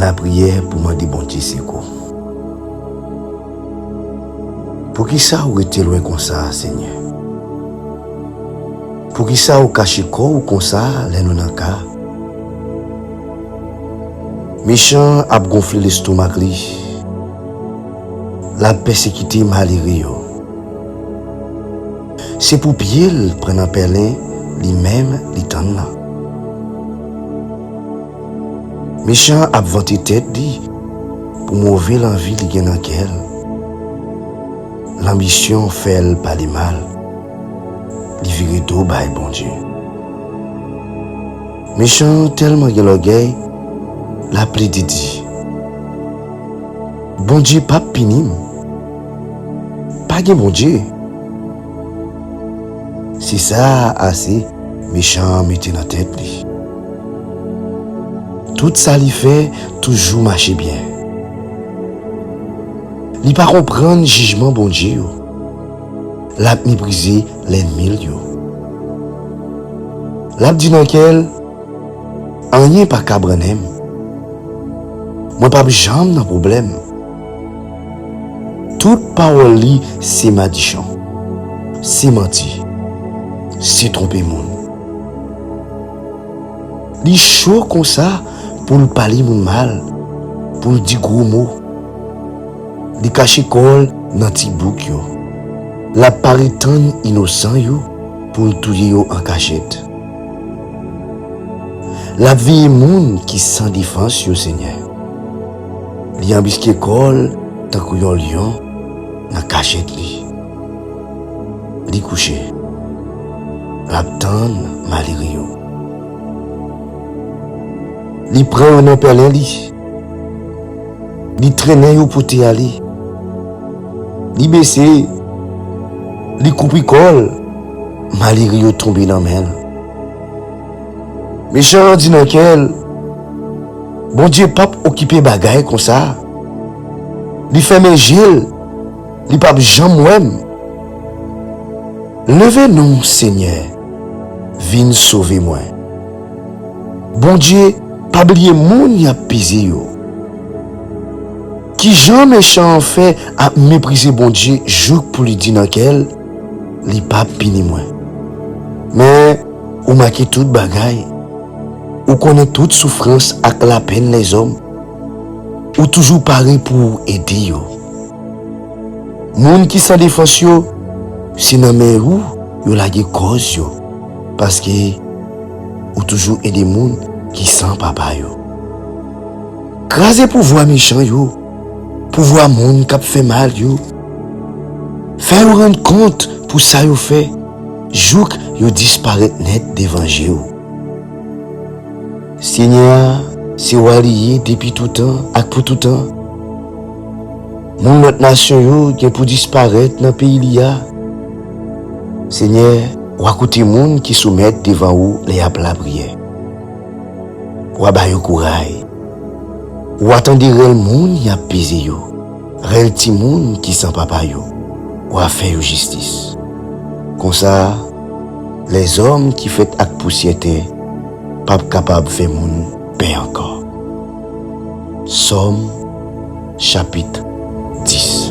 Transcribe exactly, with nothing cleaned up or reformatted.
Lapriyè pou mande Bondye sekou. Poukisa w rete lwen konsa, Senyè? Poukisa w kache kò w konsa lè nou nan ka? Mechan ap gonfle lestomak li. L ap pèsekite malere yo. Se pou pye l pran nan pèlen li menm li tann nan. Mechan ap vante tèt li pou move lanvi li gen nan kè l. Lanbisyon fè l pale mal. Li vire do bay Bondye. Mechan an tèlman gen lògèy, l ap plede di, Bondye p ap pini m. Pa gen Bondye. Se sa ase mechan an mete nan tèt li. Tout sa li fè toujou mache byen. Li pa konprann jijman Bondye yo. L ap meprize lènmi l yo. L ap di nan kè l, Anyen pa ka brannen m. Mwen p ap janm nan pwoblèm. Tout pawòl li se madichon, se manti, se twonpe moun. Li cho konsa pou l pale moun mal, pou l di gwo mo. Li kache kò l nan ti bouk yo. L ap pare tann inosan yo pou l touye yo an kachèt. L ap veye moun ki san defans yo, Senyè. Li anbiske kò l tankou yon lyon nan kachèt li. Li kouche. L ap tann malere yo. Li pran yo nan pèlen li. Li trennen yo pote ale. Li bese. Li koupri kò l. Malere yo tonbe nan men l. Mechan an di nan kè l, Bondye p ap okipe bagay konsa. Li fèmen je l. Li p ap janm wè m. Leve non, Senyè, vin sove mwen. Bondye pa bliye moun y ap peze yo. Ki jan mechan an fè ap meprize Bondye jouk pou li di nan kè l, Li p ap pini mwen? Men, ou make tout bagay. Ou konnen tout soufrans ak lapenn lèzòm. Ou toujou pare pou w ede yo. Moun ki san defans yo, se nan men ou yo lage kòz yo, paske ou toujou ede moun ki san papa yo. Kraze pouvwa mechan yo, pouvwa moun k ap fè mal yo. Fè yo rann kont pou sa yo fè, jouk yo disparèt nèt devan je w. Senyè a, se Wa li ye depi toutan ak pou toutan. Moun lòt nasyon yo gen pou disparèt nan peyi li a. Senyè, w a koute moun ki soumèt devan ou lè y ap lapriyè. W a ba yo kouray. W a tande rèl moun y ap peze yo, rèl timoun ki san papa yo. W a fè yo jistis. Konsa, lèzòm ki fèt ak pousyè tè p ap kapab fè moun pè ankò. Sòm, chapit dis.